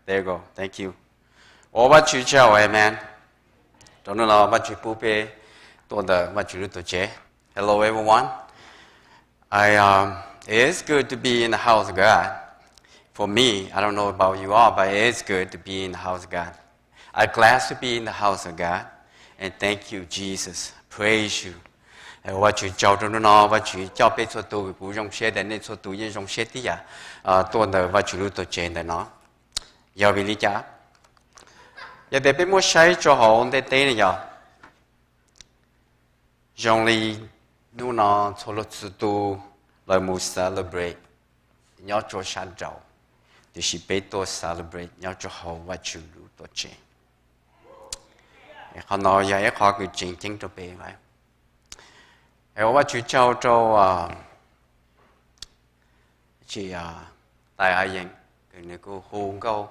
There you go. Thank you. Ua Vajtswv tsaug, amen. Rau hnub no Vajtswv pub peb tuaj ntawm Vajtswv lub tuam tsev. Hello, everyone. I, um, it is good to be in the house of God. For me, I don't know about you all, but it is good to be in the house of God. I'm glad to be in the house of God. And thank you, Jesus. Praise you. Ua Vajtswv tsaug rau hnub no, Vajtswv coj peb txhua tus, kuv zoo siab tias nej txhua tus yeej zoo siab tib yam, ah, tuaj ntawm Vajtswv lub tuam tsev ntawm no. Yog vim li cas? Yog tias peb muab saib rau hauv ntiaj teb no yog zoo li hnub no txhua leej txhua tus lawv mus celebrate nyob rau sab nraud, tiam sis peb tuaj celebrate nyob rau hauv Vajtswv lub tuam tsev. Qhov no yog ib qho kws tseem ceeb rau peb. Ua Vajtswv tsaug rau, ah, tsis, ah, Tais A Yees, kws nws kuj hu nkauj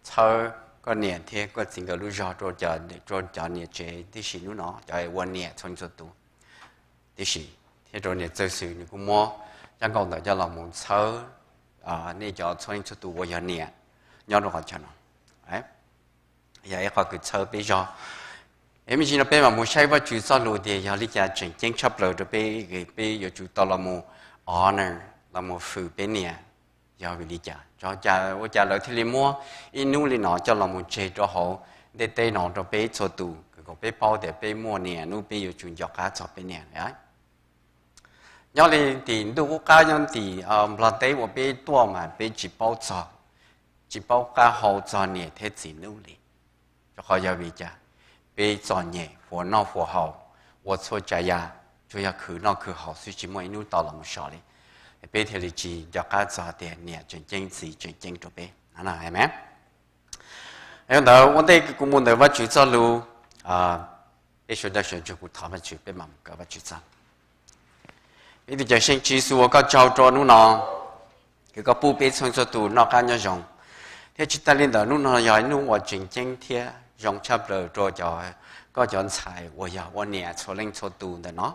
txhawb koj niam thiab koj txiv nkawd lub zog rau cov, rau cov niam tsev tib si hnub no, cov ua niam txhua leej txhua tus tib si, thiab rau niam txawj xwm nws kuj muab cov nkauj ntawd coj los mus txhawb, ah, nej cov txhua leej txhua tus uas yog niam nyob rau qhov chaw no. Yog ib qho kws txhawb peb zog. Es me ntsis no peb mam mus saib Vajtswv txoj lus tias yog li cas tseem ceeb tshaj plaws rau peb, peb yuav tsum tau los mus honor, los mus fwm peb niam. Yog vim li cas, ua cas lawv thiaj li muab ib hnub li no coj los mus tseg rau hauv ntiaj teb no rau peb txhua tus, kom peb paub tias peb muaj niam hnub peb yuav tsum nco qab txog peb niam. Nyob li tim ntuj qub qab nyob tim, ah, Nplog teb uas peb tuaj mas peb tsis paub txog, tsis paub qab hau txog niam thiab txiv hnub li. Rau qhov yog vim li cas? Peb txom nyem huam noj huam haus, ua txhua tsav yam tsuas yog khwv noj khwv haus xwb, tsis muaj ib hnub tau los mus so li. Peb thiaj li tsis nco qab txog tias niam tseem ceeb txiv tseem ceeb rau peb. Ntawd ua ntej kuv mus ntawm Vajtswv txoj lus, peb sawv daws sawv ntsug kuv thov Vajtswv, peb mam mus kawm Vajtswv txoj lus. Ib tug Cawm Seej Tswv Yexus, ua koj tsaug rau hnub no, kws koj pub peb txhua txhua tus noj qab nyob zoo, thiab tsis tas li ntawd hnub no yog ib hnub uas tseem ceeb thiab zoo tshaj plaws rau koj cov ntxhais uas yog ua niam txhua leej txhua tus ntawm no.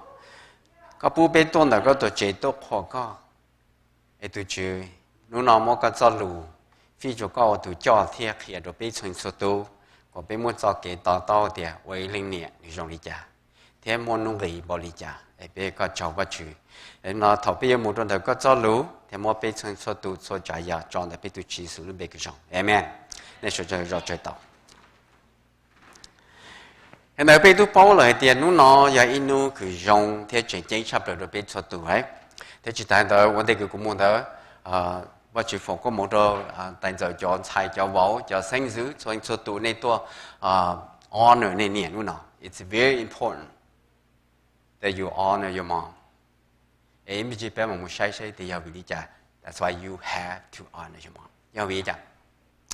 Koj pub peb tuaj ntawm koj tuam tsev tuaj qhuas koj. Es tus Tswv, hnub no muab koj txoj lus fij rau koj ua tus coj thiab qhia rau peb txhua txhua tus, kom peb muaj txoj kev to taub tias ua ib leej niam nws zoo li cas thiab muaj nuj nqis npaum li cas. Es peb ua koj tsaug Vajtswv. Es no thaum peb yuav mus rau ntawm koj txoj lus thiab muab peb txhua txhua tus txhua tsav yam tso ntawm peb tus Tswv Yexus lub npe kws zoo, amen. Nej sawv daws zov tsawg tau. Ntawd peb twb paub lawm hais tias hnub no yog ib hnub kws zoo thiab tseem ceeb tshaj plaws rau peb txhua tus. Thiab tsis tas ntawd ua ntej kws kuv mus ntawd, Vajtswv foom koob hmoov rau tais ntxawm cov ntxhais cov vauv cov xeeb ntxwv txhua txhua tus nej tuaj honor nej niam hnub no. It's very important that you honor your mom. Es me ntsis peb mam mus saib saib tias yog vim li cas. That's why you have to honor your mom. Yog vim li cas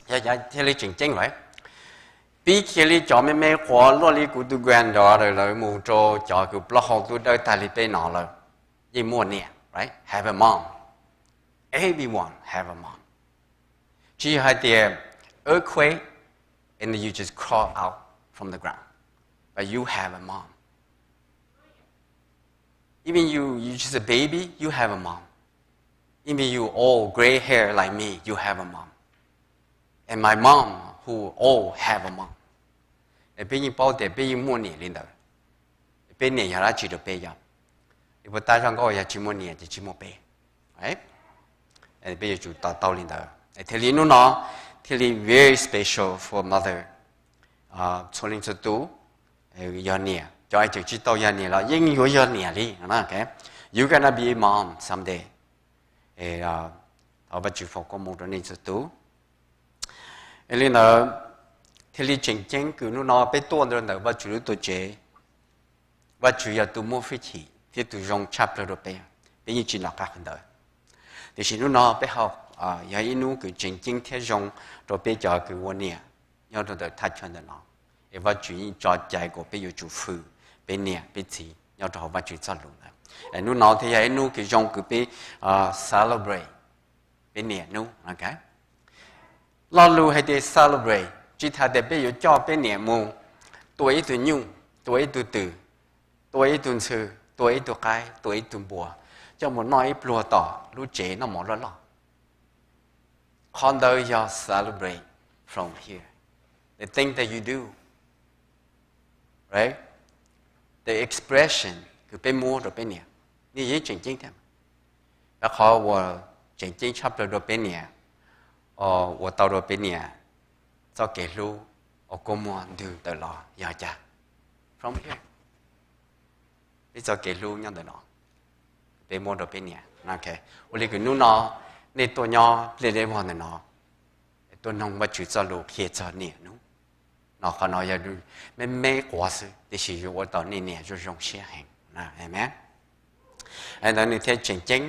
thiaj li tseem ceeb lawm? Pib kiag li cov me me quav luaj li kuv tus granddaughter lawm mus rau cov kws plaub hau twb dawb tag li peb no lawm, yeej muaj niam, right? Have a mom. Everyone have a mom. Tsis yog hais tias earthquake and you just crawl out from the ground, but you have a mom. Even you, you just a baby, you have a mom. Even you old, gray hair like me, you have a mom. And my mom, who old, have a mom. Es peb yeej paub tias peb yeej muaj niam li ntawd. Peb niam yog dab tsi rau peb? Yog puas tab zaj nkauj, yog tsis muaj niam ces tsis muaj peb. Peb yuav tsum to taub li ntawd thiaj li hnub no thiaj li very special for mother. Txhua leej txhua tus yog niam, cov uas tseem tsis tau yog niam los yeej yuav yog niam li. You're gonna be a mom someday. Thov Vajtswv foom koob hmoov rau nej txhua tus. Li ntawd thiaj li tseem ceeb kws hnub no peb tuaj ntawm Vajtswv lub tuam tsev, Vajtswv yog tus muaj hwj chim thiab tus zoo tshaj plaws rau peb, peb yeej tsis nco qab qhov ntawd. Tiam sis hnub no peb ho yog ib hnub kws tseem ceeb thiab zoo rau peb cov kws ua niam nyob rau ntawm thaj chaw ntawm no. Es Vajtswv yeej tso cai kom peb yuav tsum fwm peb niam peb txiv nyob rau hauv Vajtswv txoj lus ntawd. Hnub no thiaj yog ib hnub kws zoo kws peb celebrate peb niam hnub. Lo lus hais tias celebrate tsis tas tias peb yuav coj peb niam mus tua ib tug nyuj, tua ib tug twm, tua ib tug ntxhw, tua ib tug qaib, tua ib tug npua, coj mus noj ib pluag tom lub tsev noj mov loj loj. Qhov ntawd yog celebrate. from here. The thing that you do, right? The expression kws peb muab rau peb niam, nws yeej tseem ceeb thiab. Yog qhov uas tseem ceeb tshaj plaws rau peb niam, ua tau rau peb niam txoj kev hlub uas kua muag ntws tawm los yog cas? From here. Peb txoj kev hlub nyob ntawm no, peb muab rau peb niam. Ua li kws hnub no nej tuaj nyob nplej dej vog ntawm no, tuaj noog Vajtswv txoj lus qhia txog niam hnub no, qhov no yog me me quav xwb, tiam sis yuav ua tau nej niam zoo zoo siab heev. Amen. Ntawd nws thiaj tseem ceeb.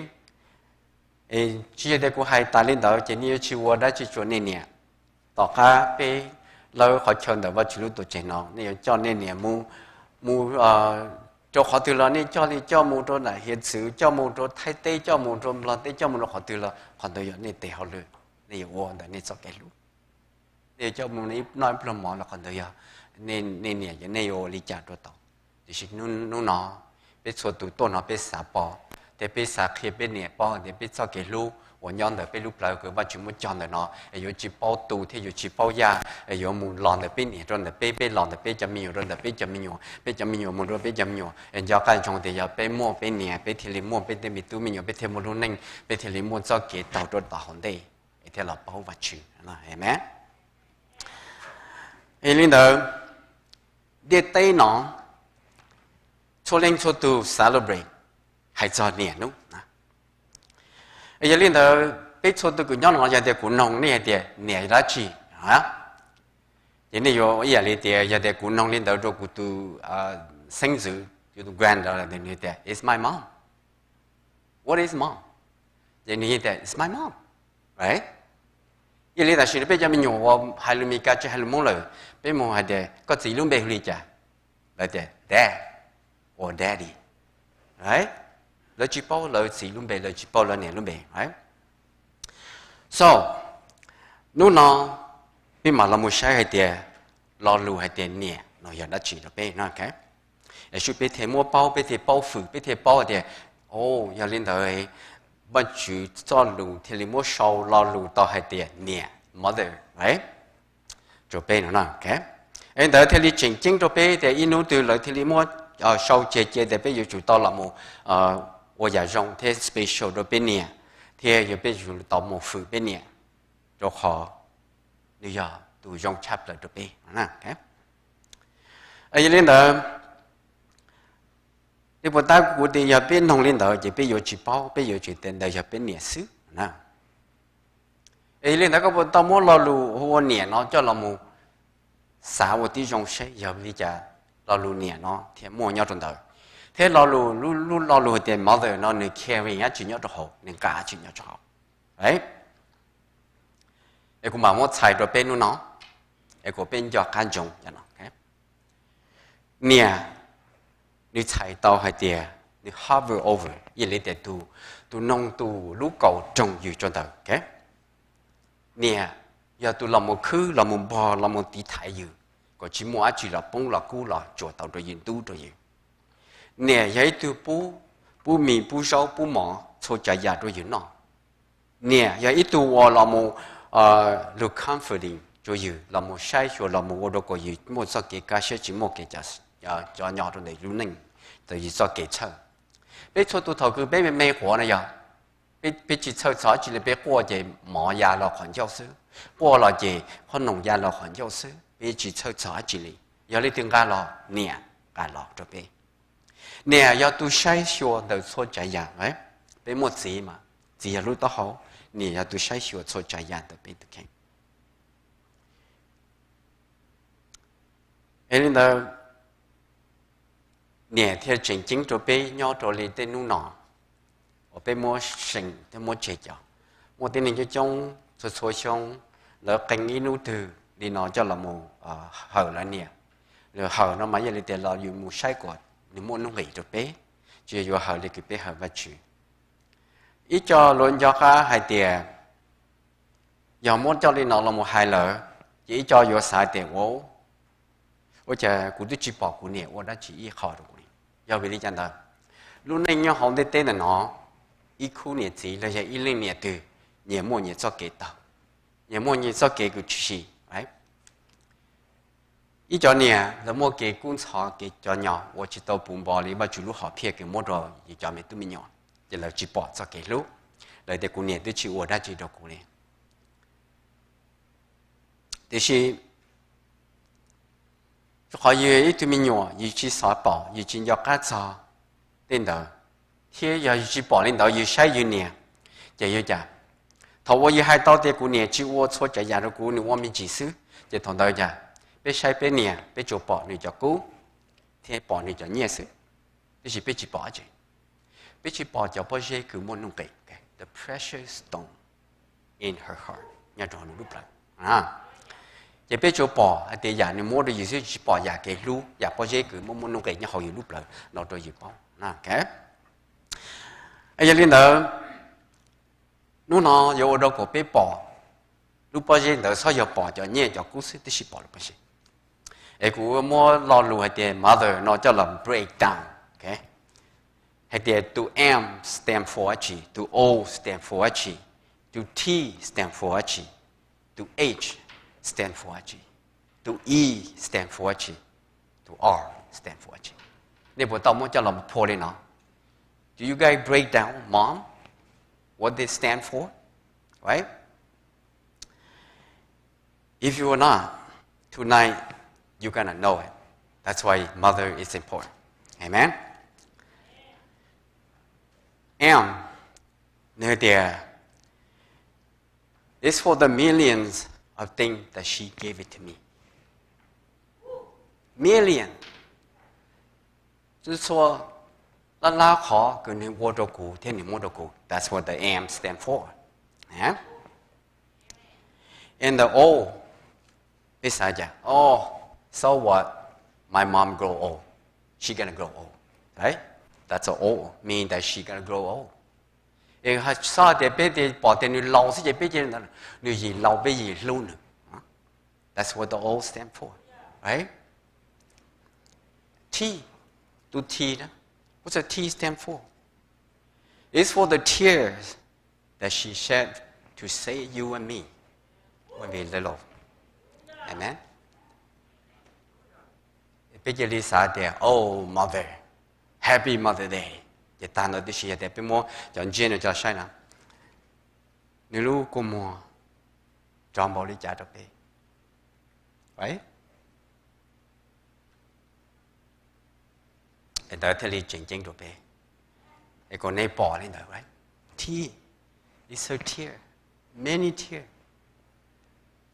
Tsis yog tias kuv hais tas li ntawd ces nej yuav tsis ua dab tsi rau nej niam. Tom qab peb lawb qhov chaw ntawm Vajtswv lub tuam tsev no, nej yuav coj nej niam mus, mus rau qhov twg los nej coj li coj mus rau nram hiav txwv, coj mus rau Thaib teb, coj mus rau Nplog teb, coj mus rau qhov twg los qhov ntawd yog nej tes hauj lwm, nej yuav ua ntawm nej txoj kev hlub. Nej yuav coj mus noj ib pluag mov los qhov ntawd yog nej niam, nej yuav ua li cas rau tau. Tiam sis hnub no peb txhua tus tuaj no peb xav pom, thiab peb xav qhia peb niam paub tias peb txoj kev hlub uas nyob ntawm peb lub plawv kws Vajtswv muab cog ntawm no es yuav tsis paub tu thiab yuav tsis paub yaj, es yuav mus los ntawm peb niam rau ntawm peb, peb los ntawm peb cov me nyuam rau ntawm peb cov me nyuam, peb cov me nyuam mus rau peb cov me nyuam. Es nco qab ntsoov tias yog peb muaj peb niam peb thiaj li muaj peb tej me tub me nyuam, peb thiaj muaj lub neej, peb thiaj li muaj txoj kev taug rau tom hauv ntej, es thiaj los paub Vajtswv. Amen. Li ntawd, ntiaj teb no txhua leej txhua tus celebrate hais txog niam hnub. Yog li ntawd peb txhua tus kws nyob no yog tias kuv noog nej hais tias niam yog dab tsi, ces nej yuav ib yam li tias yog tias kuv noog li ntawd rau kuv tus xeeb ntxwv, kuv tus grand, nws tias it's my mom. What is mom? Ces nws tias it's my mom. Ib yam li tam sim no peb cov me nyuam uas hais lus Meskas tsis hais lus Hmoob lawm, peb mus hais tias koj txiv lub npe hu li cas? Lawv tias dad or daddy. Lawv tsis paub lawv txiv lub npe, lawv tsis paub lawv niam lub npe. So hnub no peb mam los mus saib hais tias lo lus hais tias niam no yog dab tsi rau peb no. Es sub peb thiaj muab paub, peb thiaj paub fwm, peb thiaj paub tias, o, yog li ntawd Vajtswv txoj lus thiaj li muab sau lo lus tau hais tias niam, mother, rau peb no. Es ntawd thiaj li tseem ceeb rau peb tias ib hnub twg lawv thiaj li muab sau tseg cia tias peb yuav tsum tau los mus ua yam zoo thiab special rau peb niam, thiab yuav peb tsum tau mus fwm peb niam, rau qhov nws yog tus zoo tshaj plaws rau peb. Yog li ntawd, nej puas tab kuv tias yog peb noog li ntawd ces peb yuav tsis paub, peb yuav tseem tias ntawd yog peb niam xwb. Es yog li ntawd koj puas tau muab lo lus hu ua niam no coj los mus xav ua tib zoo seb yog li cas lo lus niam no thiaj muaj nyob rau ntawd, thiab lo lus, lub lo lus hais tias mother no nws carry dab tsi nyob rau hauv, nws nqa dab tsi nyob rau hauv. Es kuv mam muab txhais rau peb hnub no, es kom peb nco qab ntsoov. Niam, nws txhais tau hais tias nws hover over, yog li tias tus noog tus lub kaus roog ywg rau ntawd. Niam yog tus los mus khwb, los mus npog, los mus tiv thaiv yus, kom tsis muaj dab tsi los poob los kub los tsuas tau rau yus, ntub rau yus. Niam yog ib tug pub, pub mis pub zaub pub mov txhua tsav yam rau yus noj. Niam yog ib tug uas los mus lug comforting rau yus, los mus saib xyuas, los mus ua rau kom yus muaj txoj kev kaj siab, tsis muaj kev cov nyo rau ntawm lub neej, ntawm yus txoj kev txhawj. Peb txhua tus thaum kws peb me me quav na yog, peb tsis txhawj txog dab tsi li, peb quaj ces mov ya los qhov ncauj xwb, quaj los ces qhob noom ya los qhov ncauj xwb, peb tsis txhawj txog dab tsi li. Yog leej twg nqa los? Niam nqa los rau peb. Niam yog tus saib xyuas ntawm txhua tsav yam. Peb muaj txiv mas txiv yog lub taub hau, niam yog tus saib xyuas txhua tsav yam ntawm peb tus kheej. Es li ntawd, niam thiaj tseem ceeb rau peb nyob rau li tej hnub no uas peb muab seem thiab muab tseg cov. Muaj tib neeg coob coob txhua txhua xyoo, lawv qee ib hnub twg li no coj los mus hawm lawv niam. Lawv hawm no mas yog li tias los yus mus saib kom nws muaj nuj nqis rau peb, tsis yog yuav hawm li kws peb hawm Vajtswv. Ib co luag nco qab hais tias yog muab coj li no los mus hais lawm, ces ib co yuav xav tias, ua, ua cas kuv twb tsis pom kuv niam ua dab tsi ib qho rau kuv li. Yog vim li cas ntawd? Lub neej nyob hauv ntiaj teb ntawm no, ib khub niam txiv los yog ib leej niam twg, nyias muaj nyias txoj kev taug, nyias muaj nyias txoj kev kws tshwm sim. Ib cov niam lawv muaj kev kub ntxhov, kev cov nyom ua tsis tau puv npo li Vajtswv lub hom phiaj kws muab rau yus cov me tub me nyuam, ces lawv tsis pom txoj kev hlub. Lawv tias kuv niam twb tsis ua dab tsi rau kuv li. Tiam sis qhov yus ib tug me nyuam yus tsis xav pom, yus tsis nco qab txog tej ntawd, thiab yog yus tsis pom li ntawd yus saib yus niam, ces yuav cas? Thaum uas yus hais tau tias kuv niam tsis ua txhua tsav yam rau kuv, nws ua me ntsis xwb, ces thaum ntawd cas? Peb saib peb niam peb tsuas pom nws cov kub thiab pom nws cov nyiaj xwb, tiam sis peb tsis pom dab tsi. Peb tsis pom cov pob zeb kws muaj nuj nqis, the precious stone in her heart, nyob rau nws lub plawv. Ces peb tsuas pom hais tias yam nws muab rau yus xwb, tsis pom yam kev hlub, yam pob zeb kws muaj muaj nuj nqis nyob hauv yus lub plawv no rau yus paub. Yog li ntawd, hnub no yuav ua rau kom peb pom lub pob zeb ntawd txhob yog pom cov nyiaj cov kub xwb, tiam sis pom lub pob zeb. Es kuv muab lo lus hais tias mother no coj los break down. Hais tias tus M stand for dab tsi, tus O stand for dab tsi, tus T stand for dab tsi, tus H stand for dab tsi, tus E stand for dab tsi, tus R stand for dab tsi. Nej puas tau muab coj los phua li no? Do you guys break down mom, what they stand for? Right? If you are not, tonight you're gonna know it. That's why mother is important. Amen. M, nws tias, it's for the millions of things that she gave it to me. Million, txhua lab lab qhov kws nws ua rau kuv thiab nws muab rau kuv. That's what the M stand for. And the O, peb xav cas? Oh, so what? My mom grow old. She gonna grow old, right? That's a old, mean that she gonna grow old. Es txhob tias peb pom tias nws laus xwb ces peb cia nws yim laus, peb yim hlub nws. That's what the O stand for, right? T, tus T na, what's the T stand for? It's for the tears that she shed to save you and me when we little. Amen. Peb cia li xav tias, oh mother, happy Mother Day, ces tag ntawd. Tiam sis yog tias peb muab cov ntsiab no coj saib na, nws lub kua muag rog npaum li cas rau peb? Ntawd thiaj li tseem ceeb rau peb. Es kom nej pom li ntawd, right? Tear, it's her tear, many tear.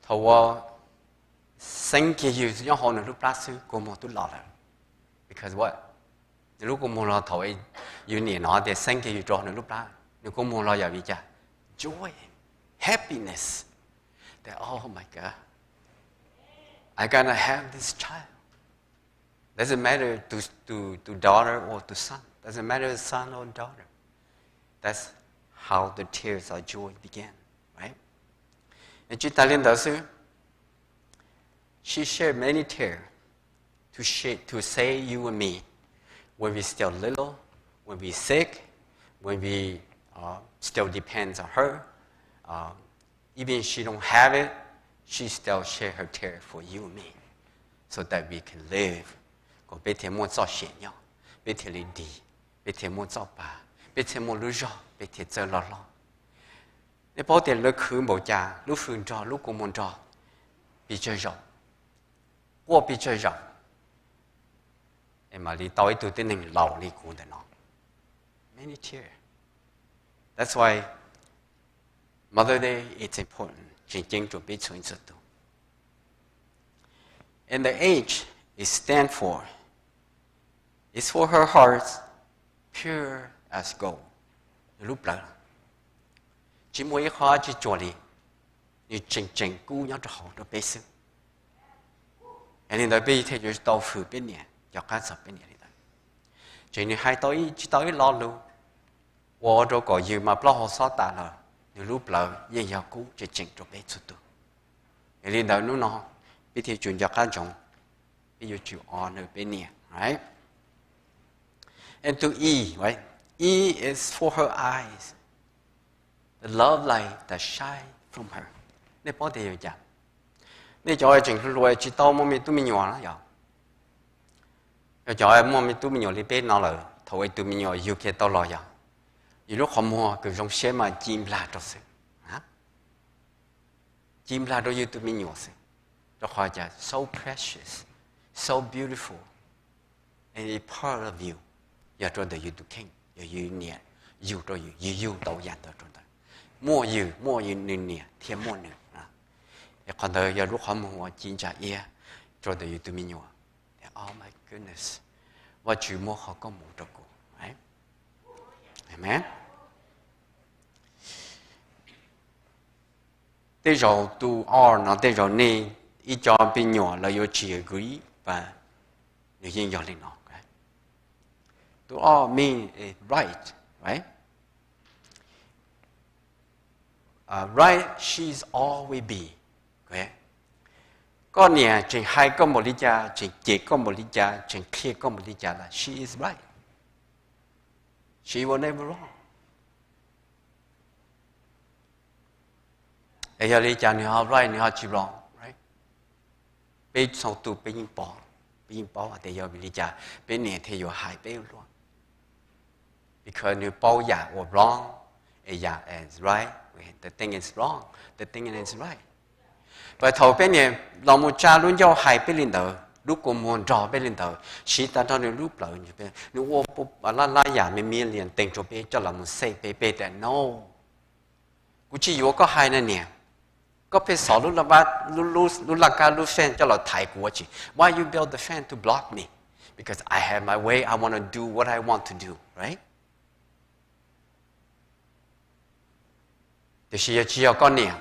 Thaum uas xeeb kiag yus nyob hauv nws lub plab xwb kua muag twb los lawm. Because what? Nws lub kua muag los thaum yus niam no tias xeeb kiag yus rau nws lub plab, nws kua muag los yog vim cas? Joy, happiness. That, oh my God, I gonna have this child. Doesn't matter to, to, to daughter or to son. Doesn't matter son or daughter. That's how the tears of joy began, right? Tsis tas li ntawd xwb, she shed many tears to, sh- to save you and me when we still little, when we sick, when we uh, still depends on her. Uh, even she don't have it, she still share her tear for you and me, so that we can live. Kom peb thiaj muaj txoj sia nyob, peb thiaj li dig, peb thiaj muaj txoj pa, peb thiaj muaj lub zog, peb thiaj txawj loj hlob. Nej paub tias lawv khwv npaum cas lub hws nrog lub kua muag nrog pes tsawg zaus, quaj pes tsawg zaus, es mam li tau ib tug tib neeg laus li kuv ntawm no. Many tears. That's why Mother Day is important, tseem ceeb rau peb txhua txhua tus. And the H is stand for, it's for her heart, pure as gold. Nws lub plawv tsis muaj ib qho tsis tsuas li, nws tseem tseem kub nyob rau hauv rau peb xwb. Yog li ntawd peb thiaj yuav tau hwm peb niam, nco qab txog peb niam li ntawd. Tseem nws hais tau ib, tsis tau ib lo lus ua rau kom yus mas plaub hau xob tas lawm, nws lub plawv yeej yog kub tseem tseem rau peb txhua tus. Yog li ntawd hnub no peb thiaj tsum nco qab ntsoov, peb yuav tsum honor peb niam, right? And to E, right? E is for her eyes, the love light that shine from her. Nej paub tias yog cas? Nej cov tseem hluas tsis tau muaj me tub me nyuam na yog, yog cov muaj me tub me nyuam li peb no lawm, thaum tus me nyuam yug kiag tau los yog, yus lub qhov muag kws zoo siab mas ci nplag rau xwb, ci nplag rau yus tus me nyuam xwb, rau qhov cas, so precious, so beautiful, and it part of you, yog rau ntawm yus tus kheej, yog yus niam yug rau yus, yus yug tau yam ntawd rau ntawd, muaj yus, muaj yus nws niam thiab muaj nws. Qhov ntawd yog lub qhov muag uas ci ntsa iab rau ntawm yus tus me nyuam. Oh my goodness, Vajtswv muab qhov koob hmoov rau kuv. Amen. Tej zaum tus or no tej zaum nej ib co me nyuam lawv yuav tsis agree, but nws yeej yog li no. Tus or mean is right, right? Right, she's always be. Koj niam tseem hais koj npaum li cas, tseem cem koj npaum li cas, tseem qhia koj npaum li cas los she is right. She will never wrong. Es yog li cas nws ho right, nws ho tsis wrong? Peb txhua tus peb yeej paub, peb yeej paub tias yog vim li cas peb niam thiaj yuav hais peb ua luaj. Because nws paub yam uas wrong, es yam is right, the thing is wrong, the thing is right. But thaum peb niam los mus tsa lub ncauj hais peb li ntawd, lub kua muag nrog peb li ntawd, siv tas nrho nws lub plawv, nws ua laj laj yam me me li tees rau peb coj los mus xej peb, peb tias no, kuv tsis yuav koj hais na niam. Koj pheej xov lub laj kab lub fence coj los thaiv kuv ua tsi? Why you build the fence to block me? Because I have my way, I want to do what I want to do, right? Tiam sis yog tsis yog koj niam,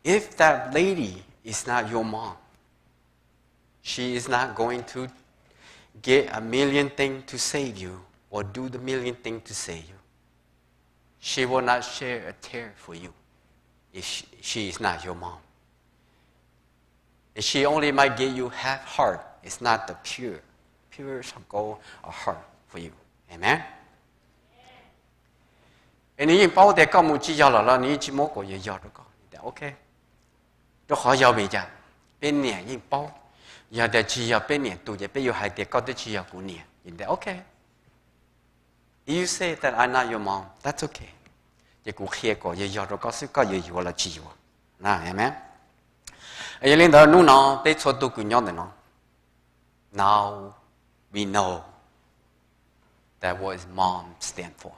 if that lady is not your mom, she is not going to get a million things to save you or do the million things to save you. She will not share a tear for you if she, she is not your mom. And she only might give you half heart. It's not the pure, pure gold of heart for you. Amen. Es nws yeej paub tias koj mus tsis yog lawm los nws yeej tsis muab kom yog yog rau koj. Ok. Rau qhov yog vim cas? Peb niam yeej paub. Yog tias tsis yog peb niam tus ces peb yuav hais tias koj twb tsis yog kuv niam. Ok. If you say that I'm not your mom, that's okay. Ces kuv qhia kom yog yog rau koj xwb, koj yuav yuav los tsis yuav. Amen. Yog li ntawd hnub no peb txhua tus kws nyob ntawm no, now we know that what is mom stand for.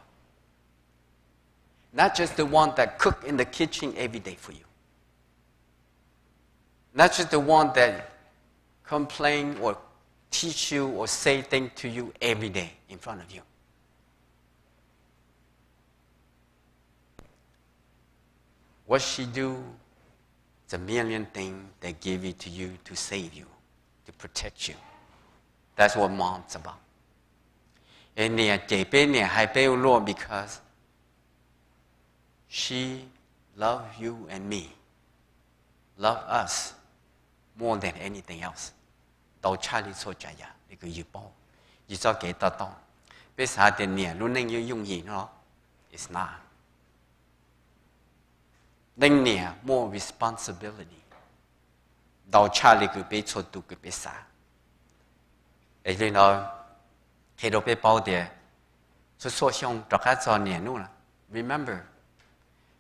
Not just the one that cook in the kitchen every day for you. Not just the one that complain or teach you or say things to you every day in front of you. What she do, the million thing that give it to you to save you, to protect you. That's what mom's about. Es niam cem peb, niam hais peb ua luaj because she love you and me, love us more than anything else. Ntau tshaj li txhua tsav yam li kws yus paub, yus txoj kev to taub. Peb xav tias niam lub neej yooj yooj yim no, it's not. Neej niam muaj responsibility ntau tshaj li kws peb txhua tus kws peb xav. Es li ntawd qhia rau peb paub tias txhua txhua xyoo rov qab txog niam hnub, remember,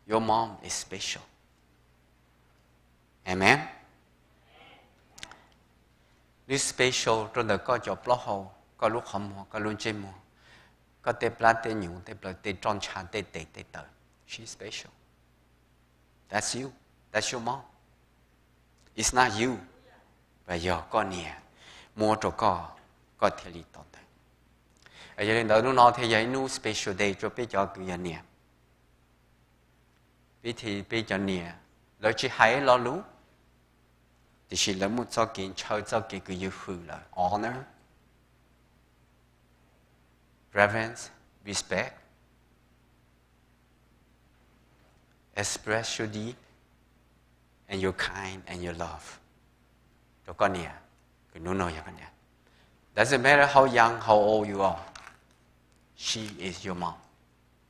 your mom is special. Amen. Nws special rau ntawm koj cov plaub hau, koj lub qhov muag, koj lub ntsej muag, koj tej plab tej nyuv, tej plaws tej roj ntsha, tej tes tej taw. She's special. That's you. That's your mom. It's not you. Yog koj niam muab rau koj, koj thiaj li to taub. Yog li ntawd hnub no thiaj yog ib hnub special day rau peb cov kws yog niam. Peb thiaj, peb cov niam, lawv tsis hais lo lus, tiam sis lawv muaj txoj kev ntshaw, txoj kev kws yus hwm lawv, honor, reverence, respect, express your deep and your kind and your love rau koj niam, kws hnub no yog koj niam. Doesn't matter how young, how old you are, she is your mom.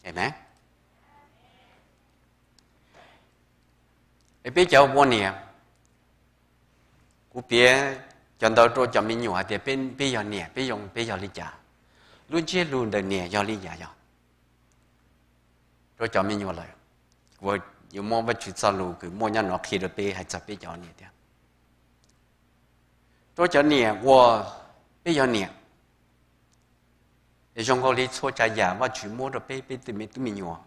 Amen. Es peb cov ua niam, Kuv piav cov ntawd rau cov me nyuam hais tias peb, peb yog niam, peb yog, peb yog li cas, lub ntsiab lus ntawm niam yog li cas, yog rau cov me nyuam lawm. Kuv yuav muab Vajtswv txoj lus kws muaj nyob no qhia rau peb hais txog peb cov niam thiab. Rau cov niam uas peb yog niam, es zoo nkaus li txhua tsav yam Vajtswv muab rau peb, peb tej me tub me nyuam,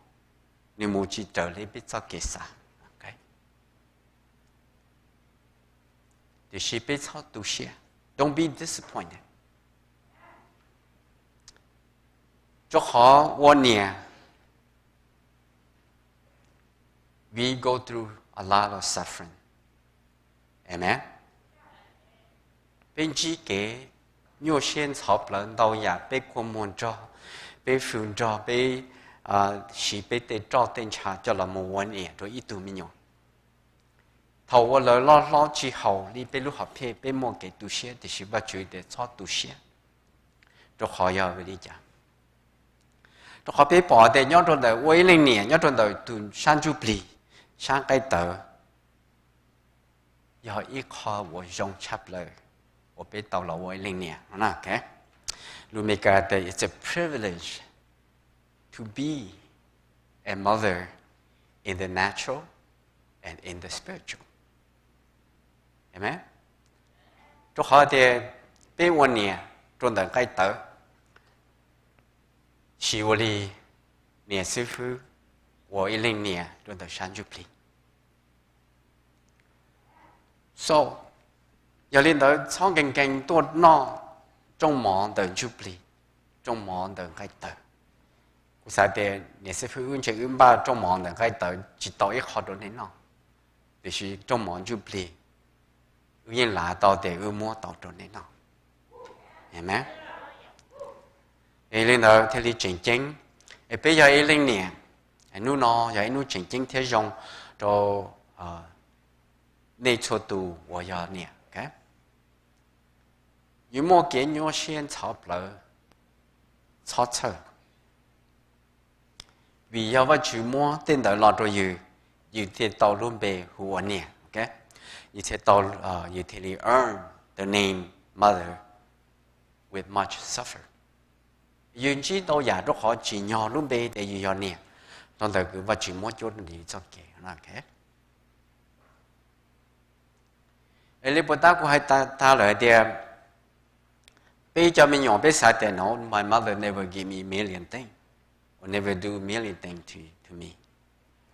nws mus tsis raws li peb txoj kev xav. Tiam sis peb txhob tu siab. Don't be disappointed. Rau qhov ua niam, we go through a lot of suffering. Amen. Peb ntsib kev nyuaj siab ntxhov plawv ntau yam, peb kua muag nrog, peb fws nrog, peb siv peb tej roj tej ntsha coj los mus ua niam rau ib tug me nyuam. Thaum uas lawv loj hlob tsis haum li peb lub hom phiaj, peb muaj kev tu siab, tiam sis Vajtswv tias txhob tu siab. Rau qhov yog vim li cas? Rau qhov peb pom tias nyob rau ntawm ua ib leej niam nyob rau ntawm tus sab ntsuj plig, sab nqaij tawv, yog ib qho uas zoo tshaj plaws uas peb tau los ua ib leej niam no. Lus Meskas tias it's a privilege to be a mother in the natural and in the spiritual. Amen. Rau qhov tias peb ua niam rau ntawm nqaij tawv, sis ua li niam xib fwb ua ib leej niam rau ntawm sab ntsuj plig. So, yog li ntawd txhob nkees nkees tuaj noj rooj mov ntawm ntsuj plig, rooj mov ntawm nqaij tawv. Kuv xav tias niam xib fwb wb ntshe wb npaj rooj mov ntawm nqaij tawv tsis tau ib qho rau nej noj, tiam sis rooj mov ntsuj plig wb yeej lav tau tias wb muab tau rau nej noj. Amen. Es li ntawd thiaj li tseem ceeb. Es peb yog ib leej niam, hnub no yog ib hnub tseem ceeb thiab zoo rau nej txhua tus uas yog niam. Yus muaj kev nyuaj siab ntxhov plawv, txhob txhawj, vim yog Vajtswv muab tej ntawd los rau yus, yus thiaj tau lub npe hu ua niam. Yus thiaj tau, yus thiaj li earn the name mother with much suffer. Yus ntsib ntau yam rau qhov tsim nyog lub npe tias yus yog niam, rau ntawm kws Vajtswv muab cuab yus txoj kev. Es li puas tab kuv hais tag lawm hais tias peb cov me nyuam peb xav tias no, my mother never give me million things or never do million things to, to me.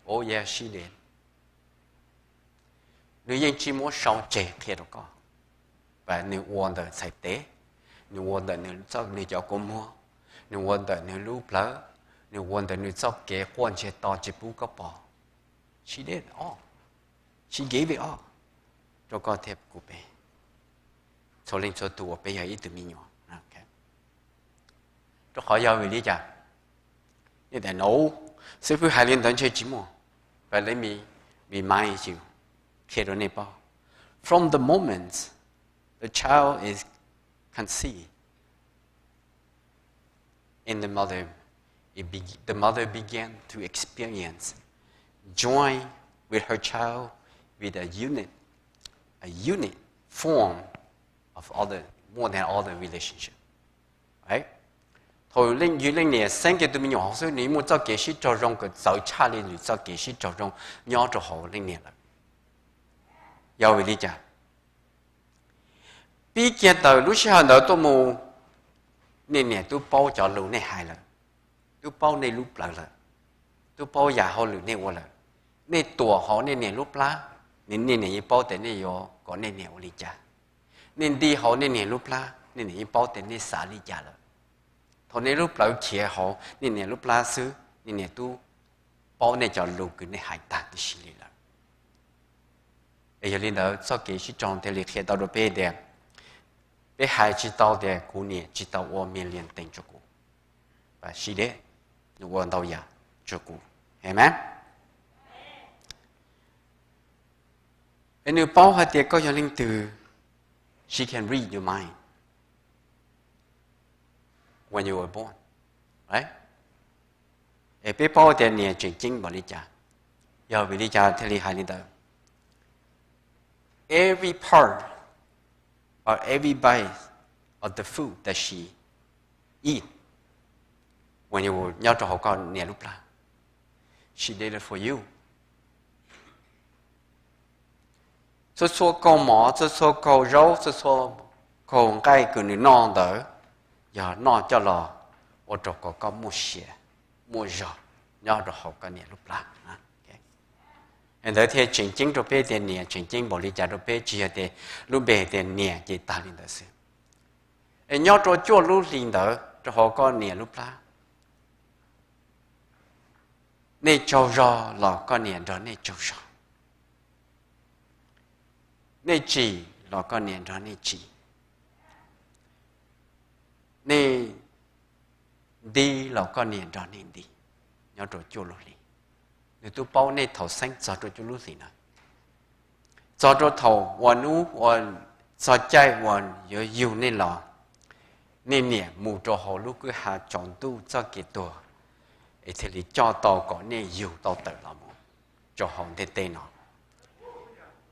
Oh yeah, she did. Nws yeej tsis muab sau tseg qhia rau koj, nws ua ntawm txhais tes, nws ua ntawm nws cov kua muag, nws ua ntawm nws lub plawv, nws ua ntawm nws txoj kev quaj ntsiag to tsis pub koj pom. She did all. She gave it all rau koj thiab kuv peb, txhua leej txhua tus uas peb yog ib tug me nyuam. Rau qhov yog vim li cas? Nej tias no, xib fwb hais li ntawd ntshe tsis muaj, but let me remind you, qhia rau nej paub, from the moment the child is conceived in the mother, it be, the mother began to experience joy with her child with a unit, a unit form of other, more than other relationship. Thaum yus leej niam xeeb kiag tus me nyuam hauv xwb, nws muaj txoj kev sib raug zoo kawm txawv tshaj li lwm txoj kev sib raug zoo nyob rau hauv leej niam lawm. Yog vim li cas? Pib kiag ntawm lub sij hawm ntawd tuaj mus, nej niam twb paub cov lus nej hais lawm, twb paub nej lub plawv lawm, twb paub yam hauj lwm nej ua lawm. Nej tuam hauv nej niam lub plab, nej niam yeej paub tias nej yuav kom nej niam ua li cas. Nej nti hauv nej niam lub plab, nej niam yeej paub tias nej xav li cas lawm. Thaum nej lub plawv khiav hauv nej niam lub plab xwb, nej niam twb paub nej cov lus kws nej hais tag tib si li lawm. Es yog li ntawd txoj kev sib raug thiaj li qhia tau rau peb tias, peb hais tsis tau tias kuv niam tsis tau ua million things rau kuv, but she did, nws ua ntau yam rau kuv. Amen. Es nws paub hais tias koj yog leej twg. She can read your mind when you were born, right? Es peb paub tias niam tseem ceeb npaum li cas, yog vim li cas thiaj li hais li ntawd? Every part of every bite of the food that she eat when you nyob rau hauv koj niam lub plab. She did it for you. Txhua txhua kaug mov, txhua txhua kaug zaub, txhua txhua kaug nqaij kws nws noj ntawd, yog noj coj los ua rau kom koj muaj sia, muaj zog nyob rau hauv koj niam lub plab. Ntawd thiaj tseem ceeb rau peb tias niam tseem ceeb npaum li cas rau peb, tsis yog tias lub npe tias niam ces tag li ntawd xwb. Es nyob rau cuaj lub hlis ntawd rau hauv koj niam lub plab, nej tsaug zog los koj niam nrog nej tsaug zog, nej tsim los koj niam nrog nej tsim, nej nti los koj niam nrog nej nti. Nyob rau cuaj lub hlis, nws twb paub nej thaum xeeb txog rau cuaj lub hlis na, txog rau thaum ua hnub ua, txog caij uas yuav yug nej los, nej niam mus rau hauv lub kwj ha tsaus ntuj txoj kev tuag, es thiaj li coj tau kom nej yug tau tawm los mus rau hauv ntiaj teb no.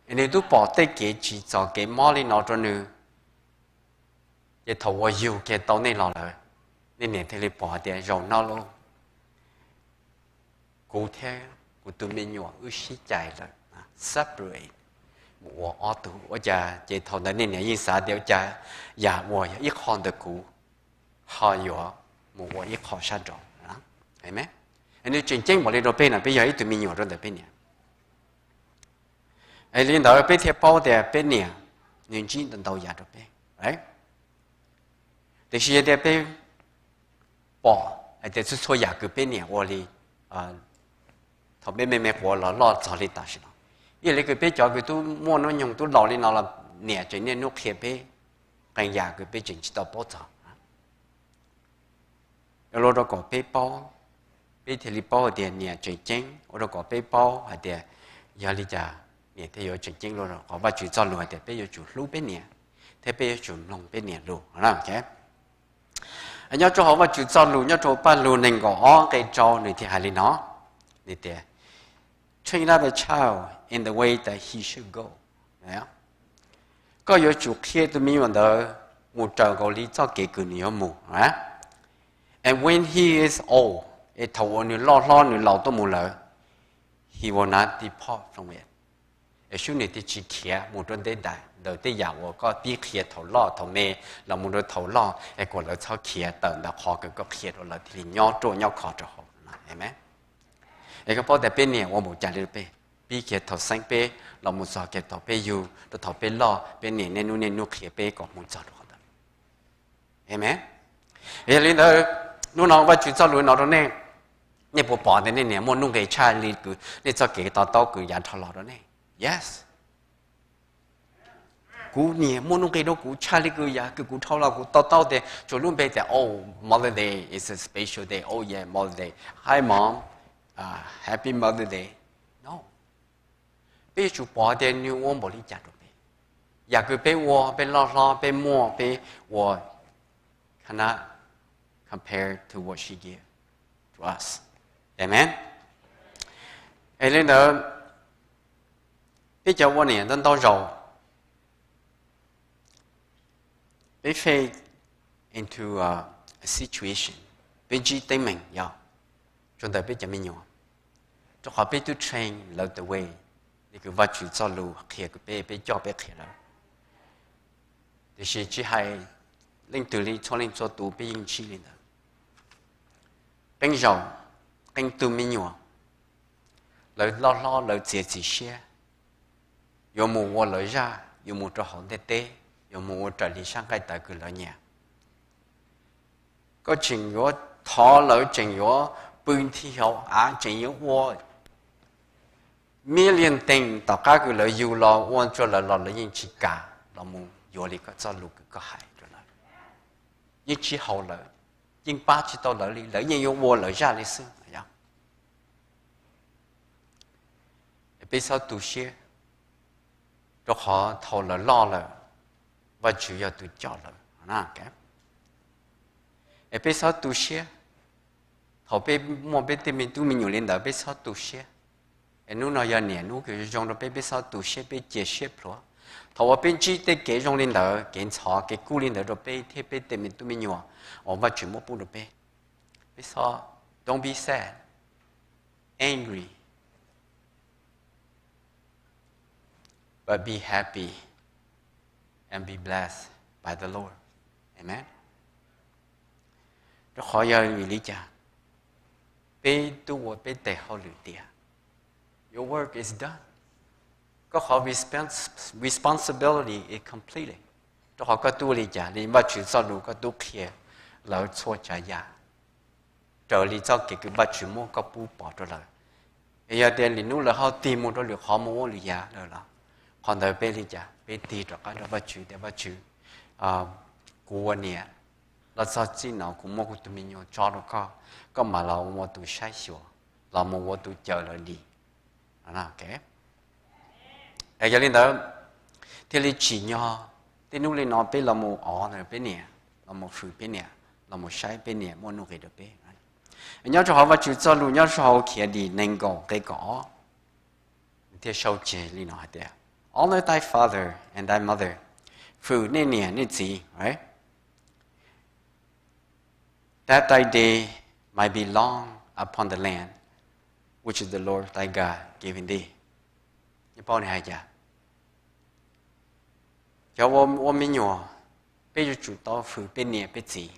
Es nws twb pom tej kev tsim txom kev mob li no rau nws, ces thaum uas yug kiag tau nej los lawm, nej niam thiaj li pom tias zaum no lauj, kuv thiab kuv tus me nyuam wb sib cais lawm, separate, mus ua ob tug. Ua cas ces thaum ntawd nej niam yeej xav tias ua cas yam uas yog ib qho ntawm kuv ho yuav mus ua ib qho sab nraud. Amen. Nws tseem ceeb npaum li rau peb no, peb yog ib tug me nyuam rau ntawm peb niam. Es li ntawd peb thiaj paub tias peb niam nws ntsib ntau ntau yam rau peb. Tiam sis yog tias peb pom hais tias txhua txhua yam kws peb niam ua li thaum peb me me quav los loj txog li tam sim no, ib yam li kws peb cov kws twb muaj hnub nyoog twb laus li no los niam tseem niaj hnub qhia peb qee yam kws peb tseem tsis tau paub txog. Ua rau kom peb paub, peb thiaj li paub hais tias niam tseem ceeb, ua rau kom peb paub hais tias yog li cas niam thiaj yuav tseem ceeb, ua rau qhov Vajtswv txoj lus hais tias peb yuav tsum hlub peb niam thiab peb yuav tsum mloog peb niam lus. Nyob rau hauv Vajtswv txoj lus nyob rau Paj Lug nees nkaum ob nqe rau nws thiaj hais li no, nws tias, Train up a child in the way that he should go. Koj yuav tsum qhia tus me nyuam ntawd mus raws nkaus li txoj kev kws nws yuav mus. And when he is old, es thaum uas nws loj hlob nws laus tuaj mus lawm, he will not depart from it. Es sub nws thiaj tsis khiav mus rau ntev ntawm tej yam uas koj pib qhia thaum loj thaum me los mus rau thaum loj, es kom lawv txhob khiav tawm ntawm qhov kws koj qhia rau lawv thiaj li nyob ruaj nyob khov rau hauv. Es koj paub tias peb niam ua npaum cas li rau peb, pib kiag thaum xeeb peb los mus txog kiag thaum peb yug rau thaum peb loj, peb niam niaj hnub niaj hnub qhia peb kom mus txog rau qhov ntawd. Amen. Yog li ntawd, hnub no Vajtswv txoj lus no rau nej, nej puas pom tias nej niam muaj nuj nqis tshaj li kws nej txoj kev to taub kws yav dhau los rau nej? Yes. Kuv niam muaj nuj nqis rau kuv tshaj li kws yav kws kuv dhau los kuv to taub tias tsuas lub npe tias, Oh, Mother Day is a special day. Oh yeah, Mother Day. Hi mom, happy Mother Day. No. Peb yuav tsum pom tias nws ua npaum li cas rau peb. Yam kws peb ua, peb loj hlob, peb muaj, peb ua cannot compare to what she give to us. Amen. Es li ntawd, peb cov ua niam ntau ntau zaus peb face into a situation, peb ntsib teeb meem yog rau ntawm peb cov me nyuam, rau qhov peb twb train lawv the way li kws Vajtswv txoj lus qhia kws peb, peb coj peb qhia lawv. Tiam sis tsis hais leej twg li, txhua leej txhua tus peb yeej ntsib li ntawd. Qee zaus, qee tug me nyuam, lawv loj hlob lawv txiav txim siab yuav mus ua lawv zaj, yuav mus rau hauv ntiaj teb, yuav mus ua raws li sab nqaij tawv kws lawv nyiam. Koj tseem yuav thov lawv, tseem yuav pw nthi hauv av, tseem yuav ua million things tom qab kws lawv yug los ua rau lawv los lawv yeej tsis kam los mus yuav li koj txoj lus kws koj hais rau lawv. Yeej tsis haum lawv, yeej pab tsis tau lawv li, lawv yeej yuav ua lawv zaj li xwb. Peb txhob tu siab, rau qhov thaum lawv loj lawm, Vajtswv yog tus coj lawv. Es peb txhob tu siab, thaum peb muaj peb tej me tub me nyuam li ntawd peb txhob tu siab. Es hnub no yog niam hnub kws zoo rau peb, peb txhob tu siab, peb cia siab plhuav. Thaum uas peb ntsib tej kev zoo li ntawd, kev ntxhov, kev kub li ntawd rau peb thiab peb tej me tub me nyuam uas Vajtswv muab pub rau peb, peb txhob, don't be sad, angry, but be happy and be blessed by the Lord. Amen. Rau qhov yog vim li cas? Peb twb ua peb tes hauj lwm tiav. Your work is done. Koj qhov responsibility is completed. Rau qhov koj twb ua li cas li Vajtswv txoj lus koj twb qhia lawv txhua tsav yam raws li txoj kev kws Vajtswv muab koj pub pov rau lawm. Es yog tias lwm hnub lawv ho tig mus rau lwm qhov mus ua lwm yam lawm los, qhov ntawd peb li cas? Peb tig rov qab rau Vajtswv tias, Vajtswv, kuv ua niam los txog txij no kuv muab kuv tus me nyuam tso rau koj, koj mam los ua tus saib xyuas, los mus ua tus cawm lawv dim. Yog li ntawd, thiaj li tsim nyog tej hnub li no peb los mus honor peb niam, los mus hwm peb niam, los mus saib peb niam muaj nuj nqis rau peb. Nyob rau hauv Vajtswv txoj lus nyob rau hauv Khiav Dim nees nkaum nqe kaum ob, thiaj sau tseg li no hais tias, Honor thy father and thy mother, hwm nej niam nej txiv, right? That thy day might be long upon the land which the Lord thy God giving thee. Nws paub nws hais cas? Cov ua me nyuam, peb yuav tsum tau hwm peb niam peb txiv,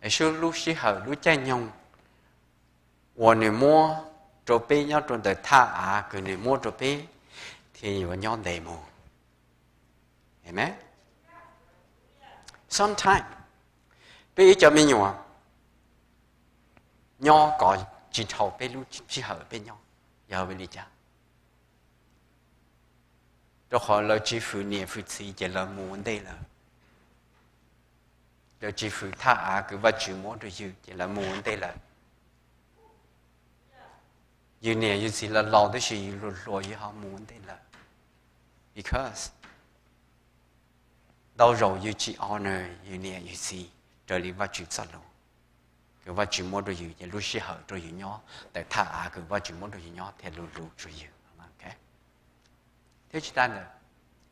es sub lub sij hawm lub caij nyoog uas nws muab rau peb nyob rau ntawm thaj av kws nws muab rau peb, thiaj yuav nyob ntev mus. Amen. Sometime peb ib cov me nyuam nyob kom tsis dhau peb lub sij hawm peb nyob. Yog vim li cas? Rau qhov lawv tsis hwm niam hwm txiv ces lawv mus ua ntej lawm. Lawv tsis hwm thaj av kws Vajtswv muab rau yus ces lawv mus ua ntej lawm. Yus niam yus txiv los laus tab sis yus hluas hluas yus ho mus ua ntej lawm. Because ntau zaus yus tsis honor yus niam yus txiv raws li Vajtswv txoj lus kws Vajtswv muab rau yus, ces lub sij hawm rau yus nyob ntawm thaj av kws Vajtswv muab rau yus nyob thiaj luv luv rau yus. Thiab tsis tas ntawd,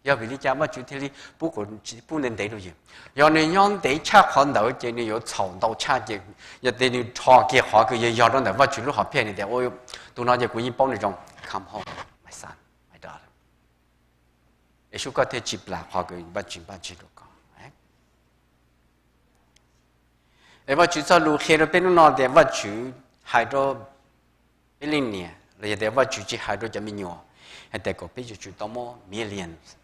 yog vim li cas Vajtswv thiaj li pub ntev ntev rau yus? Yog nws nyob ntev tshaj qhov ntawd ces nws yuav txhaum ntau tshaj. Ces yog tias nws rho kiag qhov kws yog yog rau ntawm Vajtswv lub hom phiaj, nws tias, Tus no ces kuv yeej paub nws zoo, come home, my son, my daughter. Es sub koj thiaj tsis plam qhov kws Vajtswv npaj tseg rau koj. Es Vajtswv txoj lus qhia rau peb hnub no tias Vajtswv hais rau peb leej niam los yog tias Vajtswv tsis hais rau cov me nyuam hais tias kom peb yuav tsum tau muab millions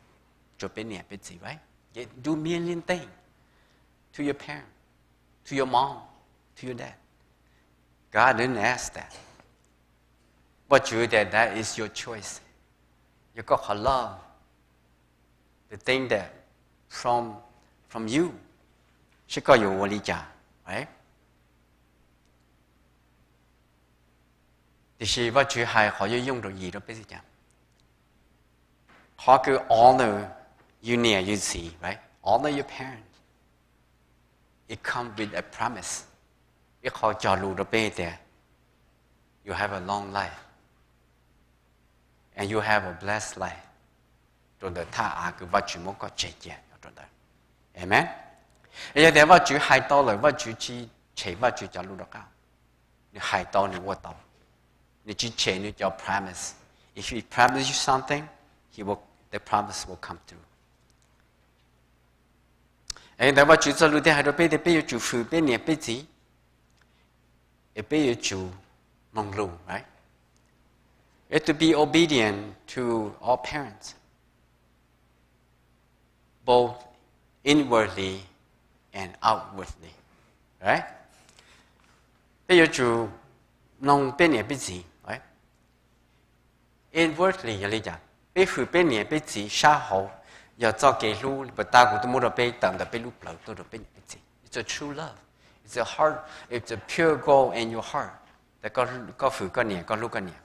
rau peb niam peb txiv, right? Do million things to your parent, to your mom, to your dad. God didn't ask that. Vajtswv tias that is your choice. Yog koj qhov love, the thing that from, from you, seb koj yuav ua li cas, right? Tiam sis Vajtswv hais qhov yooj yooj rau yim rau peb xwb cas. Qhov kws honor yus niam yus txiv, right? Honor your parents. It come with a promise. Ib qho cog lus rau peb tias, you have a long life and you have a blessed life. Rau ntawm thaj av kws Vajtswv muab koj tseg cia rau ntawd. Amen. Yog tias Vajtswv hais tau lawm, Vajtswv tsis tshem Vajtswv cov lus rov qab. Nws hais tau, nws ua tau. Nws tsis tshem nws cov promise. If he promise you something, he will, the promise will come through. Es ntawd Vajtswv txoj lus thiaj hais rau peb tias peb yuav tsum hwm peb niam peb txiv, es peb yuav tsum mloog lus, right? Is to be obedient to our parents, both inwardly and outwardly, right? Peb yuav tsum mloog peb niam peb txiv, right? Inwardly yog li cas? Peb hwm peb niam peb txiv sab hauv, yog txoj kev hlub puas tab kuv twb muab rau peb tawm ntawm peb lub plawv tuaj rau peb niam peb txiv. It's a true love. It's a heart, it's a pure goal in your heart. Koj hwm koj niam, koj hlub koj niam.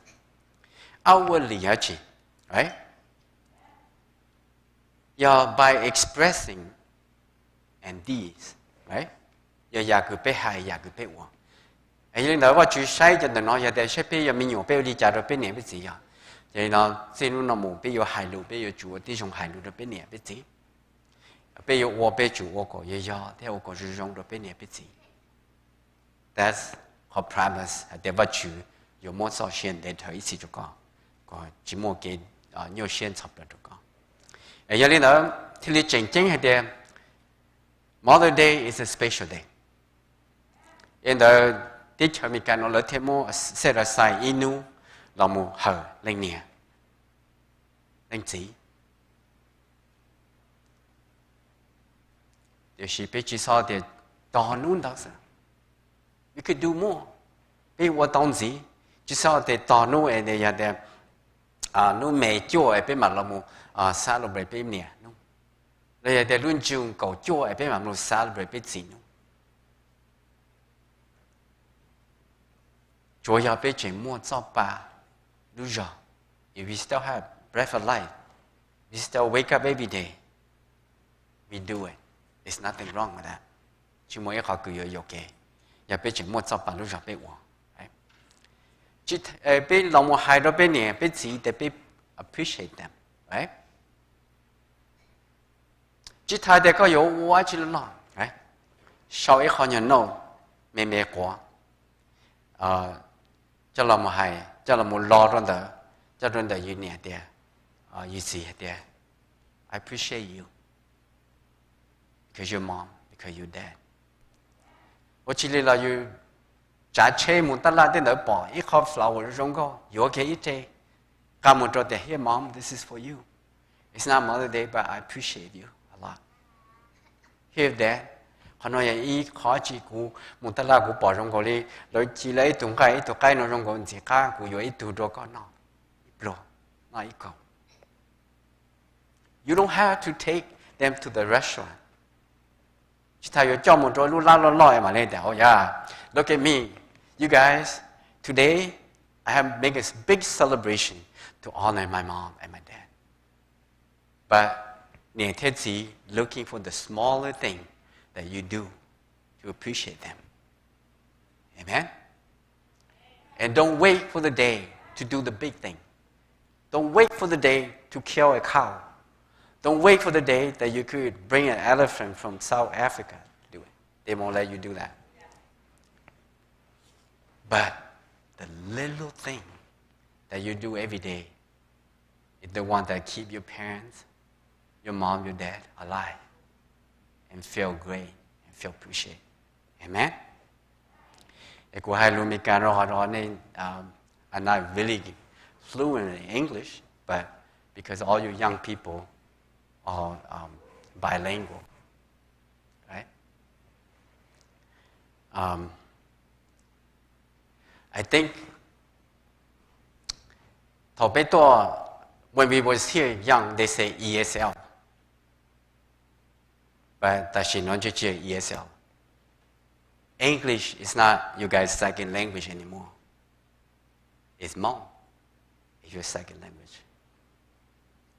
Outwardly yog tsi? Right? Yog by expressing and deeds, right? Yog yam kws peb hais, yam kws peb ua. Yog li ntawd Vajtswv saib cov ntawm no, yog tias saib peb yog me nyuam peb ua li cas rau peb niam peb txiv, yog Ces no, txij hnub no mus peb yuav hais lus, peb yuav tsum ua tib zoo hais lus rau peb niam peb txiv. Peb yuav ua, peb tsum ua kom yog yog thiab ua kom zoo zoo rau peb niam peb txiv. That's qhov promise hais tias Vajtswv yuav muab txoj sia ntev dhawv ib txhis rau koj, kom tsis muaj kev nyuaj siab ntxhov plaws rau koj. Yog li ntawd thiaj li tseem ceeb hais tias Mother's Day is a special day. Yog li ntawd teb chaws Amelikas no lawv thiaj muab set aside ib hnub los mus hawm leej niam leej txiv. Tiam sis peb tsis txhob tias tos hnub ntawd xwb. We could do more. Peb ua tau ntxiv, tsis txhob tias tos hnub es yog tias hnub May cuaj es peb mam los mus celebrate peb niam hnub, los yog tias lub June kaum cuaj es peb mam mus celebrate peb txiv hnub. Tsuav yog peb tseem muaj txoj pa lub zog, if we still have breath of life, we still wake up every day, we do it. There's nothing wrong with that. Tsis muaj ib qhov kws yuav yuam kev yog peb tseem muaj txoj pa lub zog peb ua. Peb los mus hais rau peb niam peb txiv tias peb appreciate them. Tsis tas tias koj yuav ua dab tsi loj loj, sau ib qho nyuag note me me quav, coj los mus hais, coj los mus lo rau ntawd, coj rau ntawm yus niam tias, yus txiv hais tias, I appreciate you because your mom, because your dad. Ua tsis li los yus tsav tsheb mus tab laj tej ntawd pom ib qho flower zoo nkauj yuav kiag ib re, nqa mus rau tias, Here, mom, this is for you. It's not Mother's Day, but I appreciate you a lot. Here, dad, qhov no yog ib qho tsi kuv mus tab laj kuv pom zoo nkaus li lawv ci lawv ib tug nqaij ib tug qaib no zoo nkaus ntxim qab, kuv yuav ib tug rau koj noj ib pluag, noj ib kaus. You don't have to take them to the restaurant. Tsis tas yuav coj mus rau lub lab loj loj es mam li tias, Oh yeah, look at me, you guys, today I have make a big celebration to honor my mom and my dad. But niam thiab txiv looking for the smaller thing that you do to appreciate them. Amen. And don't wait for the day to do the big thing. Don't wait for the day to kill a cow. Don't wait for the day that you could bring an elephant from South Africa to do it. They won't let you do that. But the little thing that you do every day is the one that keep your parents, your mom, your dad alive and feel great and feel appreciated. Amen. Es kuv hais lus Amelikas rau qhov nej, I'm not really fluent in English, but because all you young people are bilingual, right? I think thaum peb tuaj, when we was here young, they say E S L. But tam sim no tsis E S L. English is not you guys' second language anymore. It's Hmoob. It's your second language.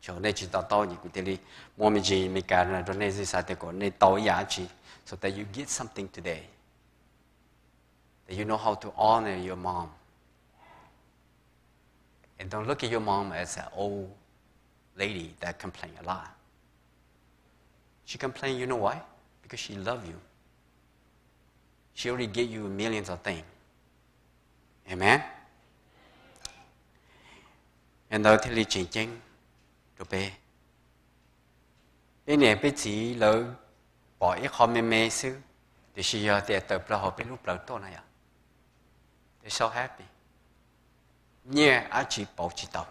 So nej tsis to taub ces kuv thiaj li muab me ntsis Amelikas rau nej, xav tias kom nej tau ib yam dab tsi, so that you get something today, that you know how to honor your mom. And don't look at your mom as an old lady that complain a lot. She complain, you know why? Because she love you. She already give you millions of things. Amen. Ntawd thiaj li tseem ceeb rau peb. Peb niam peb txiv lawv pom ib qho me me xwb, tiam sis yog tias tawm plaws hauv peb lub plawv tuaj no yom, they're so happy. Nyiaj dab tsi pauv tsis tau.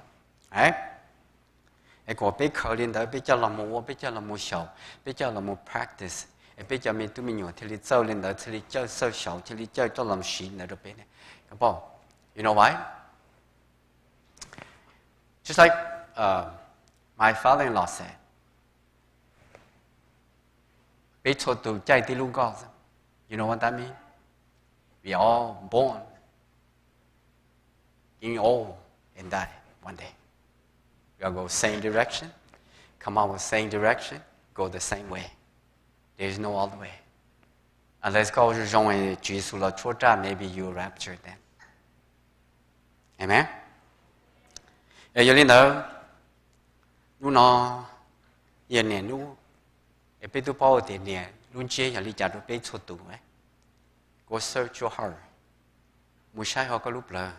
Es kom peb khaws li ntawd peb coj los mus ua, peb coj los mus xyaum, peb coj los mus practice, es peb cov me tub me nyuam thiaj li txawj li ntawd, thiaj li cawj txawj xyaum, thiaj li cawj coj los siv ntawd rau peb ne. Paub, you know why? Just like my father-in-law said, peb txhua tus caij tib lub nkoj. You know what that means? We all born, getting old, and die one day. We all go same direction, come out with same direction, go the same way. There is no other way. Unless koj zoo zoo, Tswv Yexus los tshuab raj, maybe you rapture then. Amen. Es yog li ntawd, hnub no yog niam hnub, es peb twb paub tias niam lub ntsiab yog li cas rau peb txhua tus. Go search your heart, mus saib hauv koj lub plawv.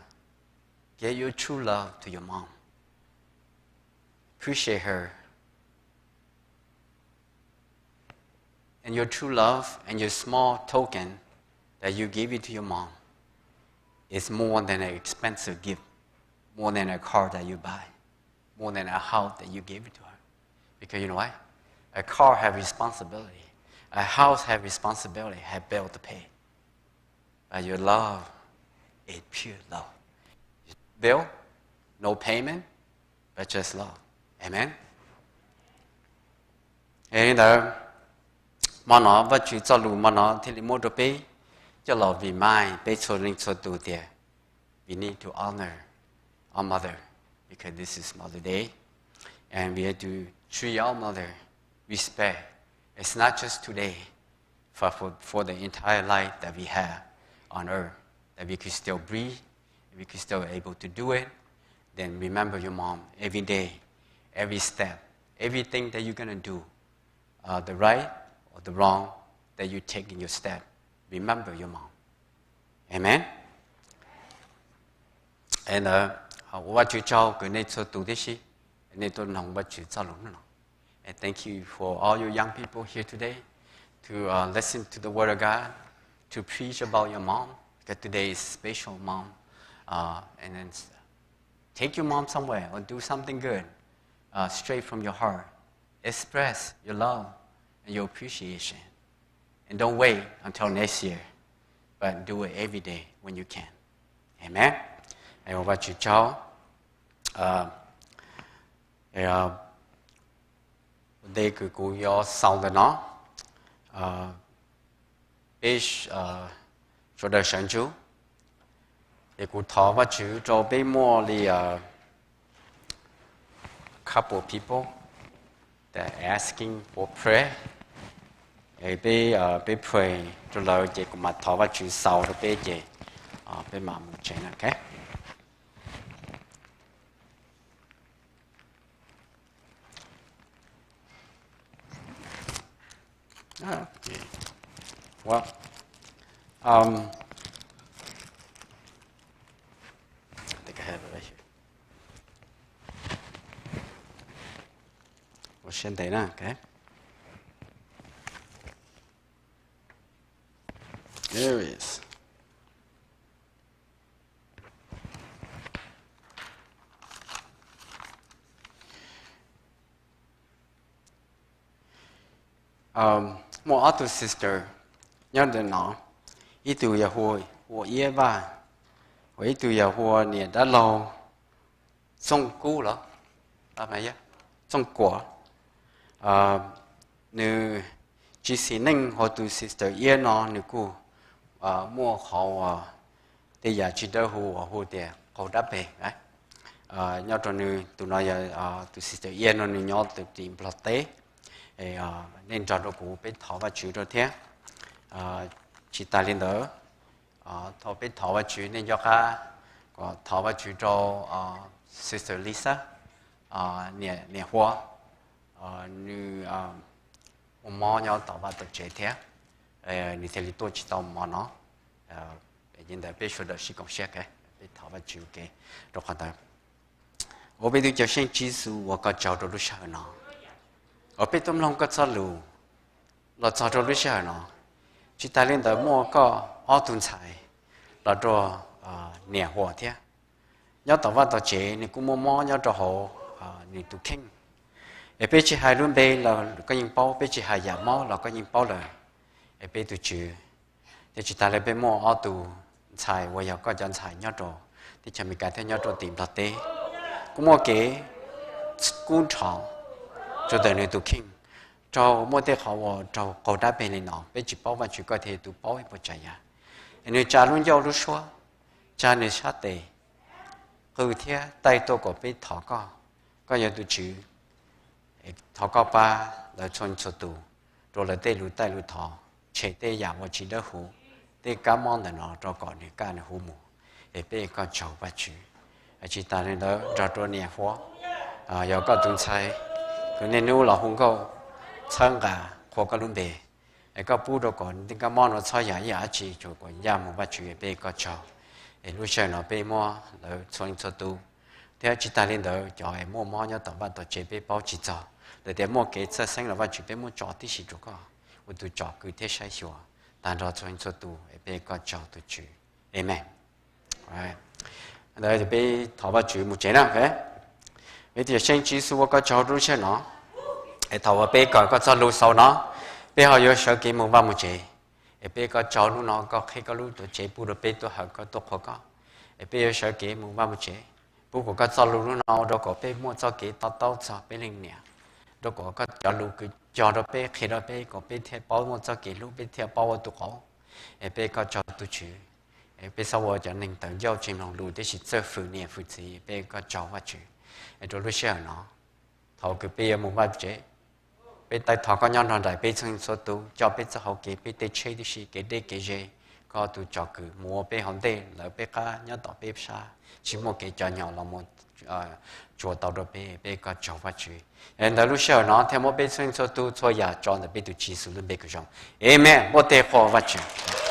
Give your true love to your mom. Appreciate her. And your true love and your small token that you give it to your mom is more than an expensive gift, more than a car that you buy, more than a house that you give it to her. Because you know why? A car have responsibility. A house have responsibility, have bill to pay. But your love is pure love. Bill, no payment, but just love. Amen. Es li ntawd, hmo no Vajtswv txoj lus hmo no thiaj li muab rau peb coj los remind peb txhua leej txhua tus tias we need to honor our mother because this is Mother Day. And we have to treat our mother respect. It's not just today, but for, for the entire life that we have on earth, that we could still breathe, we could still able to do it, then remember your mom every day, every step, everything that you're gonna do, uh, the right or the wrong that you take in your step, remember your mom. Amen. And uh, ua Vajtswv tsaug kws nej txhua tus tib si, nej tuaj mloog Vajtswv txoj lus hnub no. And thank you for all you young people here today to uh, listen to the word of God, to preach about your mom, because today is special mom. Uh, and then s- take your mom somewhere or do something good, uh, straight from your heart. Express your love and your appreciation. And don't wait until next year, but do it every day when you can. Amen. Ua Vajtswv tsaug. Ua ntej kws kuv yuav xaus ntawm no, peb sawv daws sawv ntsug, es kuv thov Vajtswv rau peb muaj li couple people that asking for prayer. Peb, peb pray rau lawv ces kuv mam thov Vajtswv xaus rau peb ces peb mam mus tsev na, okay? Okay. Well, um, I think I have it right here. Ua siab ntev na, okay? There it is. Muaj ob tug sister nyob ntawm no, ib tug yog hu ua Iab Vaj, ua ib tug yog hu ua niam dab laug Txooj Kub los, Txooj Kuam. Nws tsis xis neej, ho tus sister Iab no nws kuj muaj qhov uas tej yam tsis dawb huv uas hu tias qaug dab peg. Nyob rau nws tus no yog tus sister Iab no nws nyob tus tim Nplog teb. Nej nrog rau kuv peb thov Vajtswv rau thiab. Tsis tas li ntawd, thaum peb thov Vajtswv nej nco qab kom thov Vajtswv rau sister Lisa, niam Hua, nws ua mob nyob tom vaj tom tsev thiab, nws thiaj li tuaj tsis tau hmo no. Yog li ntawd peb sawv daws sib koom siab, peb thov Vajtswv ua ke rau qhov ntawd. Ua peb tus Cawmseej Tswv Yexus, ua koj tsaug rau lub sij hawm no uas peb tuaj mloog koj txoj lus los txog rau lub sij hawm no. Tsis tas li ntawd muaj koj ob tug ntxhais los rau niam Hua thiab. Nyob tom vaj tom tsev nws kuj muaj mob nyob rau hauv nws tus kheej. Es peb tsis hais lub npe los koj yeej paub, peb tsis hais yam mob los koj yeej paub lawm. Es peb tus Tswv, thiab tsis tas li peb muaj ob tug ntxhais uas yog koj cov ntxhais nyob rau teb chaws Amelikas thiab nyob rau tim Nplog teb, kuj muaj kev kub nrho rau ntawm nws tus kheej, raug muaj tej qhov uas raug qaug dab peg li no. Peb tsis paub, Vajtswv koj thiaj tus paub ib puas tsav yam. Es nws tsa lub ncauj lub suab, tsa nws sab tes, qw thiab taij tuaj kom peb thov koj. Koj yog tus Tswv, thov koj pab lawv txhua txhua tus rau lawv tej lus taij lus thov, tshem tej yam uas tsis dawb huv, tej kab mob ntawm no rau kom nws kaj nws huv mus. Es peb ua koj tsaug Vajtswv. Tsis tas li ntawd nrog rau niam Huab, yog koj tus ntxhais, tus niaj hnub los hu nkauj txhawb nqa qhuas koj lub npe, es koj pub rau kom nti kab mob no txhob yam ib yam dab tsi tsuas kom ncaj mus Vajtswv, peb ua koj tsaug. Es lub sij hawm no peb muab lawv txhua leej txhua tus, thiab tsis tas li ntawd cov es muaj mob nyob tom vaj tom tsev peb paub tsis txog, lawv tias muaj kev txhawj xeeb los Vajtswv peb muab tso tib si rau koj ua tus tsom kwm thiab saib xyuas tag nrho txhua leej txhua tus, es peb ua koj tsaug tus Tswv. Amees. Ntawd peb thov Vajtswv mus tsev na. Peb tias Xeeb Tswv Yexus ua koj tsaug rau lub sij hawm no, es thaum uas peb kawm koj txoj lus xaus no, peb ho yuav sawv kev mus vaj mus tsev. Es peb ua koj tsaug hnub no koj qhib koj lub tuam tsev pub rau peb tuaj hawm koj tuaj qhuas koj, es peb yuav sawv kev mus vaj mus tsev. Pub kom koj txoj lus hnub no ua rau kom peb muaj txoj kev to taub txog peb leej niam, rau kom koj cov lus kws cog rau peb qhia rau peb kom peb thiaj paub muaj txoj kev hlub, peb thiaj paub ua tus qauv. Es peb ua koj tsaug tus Tswv. Peb txhob ua cov neeg tawv ncauj tsis mloog lus tiam sis txawj hwm niam hwm txiv, peb ua koj tsaug Vajtswv. Es rau lub sij hawm no, thaum kws peb yuav mus vaj tsev, peb taij thov koj nyob nrog nraim peb txhua leej txhua tus, coj peb txoj hau kev, peb tej tsheb tib si, kev deb kev ze, koj tus tsom kwm mus ua peb hauv ntej, lawv peb qab nyob tom peb sab, tsis muaj kev cov nyom los mus tsuas tau rau peb, peb ua koj tsaug Vajtswv. Es ntawd lub sij hawm no thiaj muab peb txhua leej txhua tus txhua yam tso ntawm peb tus Tswv Yexus lub npe kws zoo. Amees. Npuaj teg qhuas Vajtswv.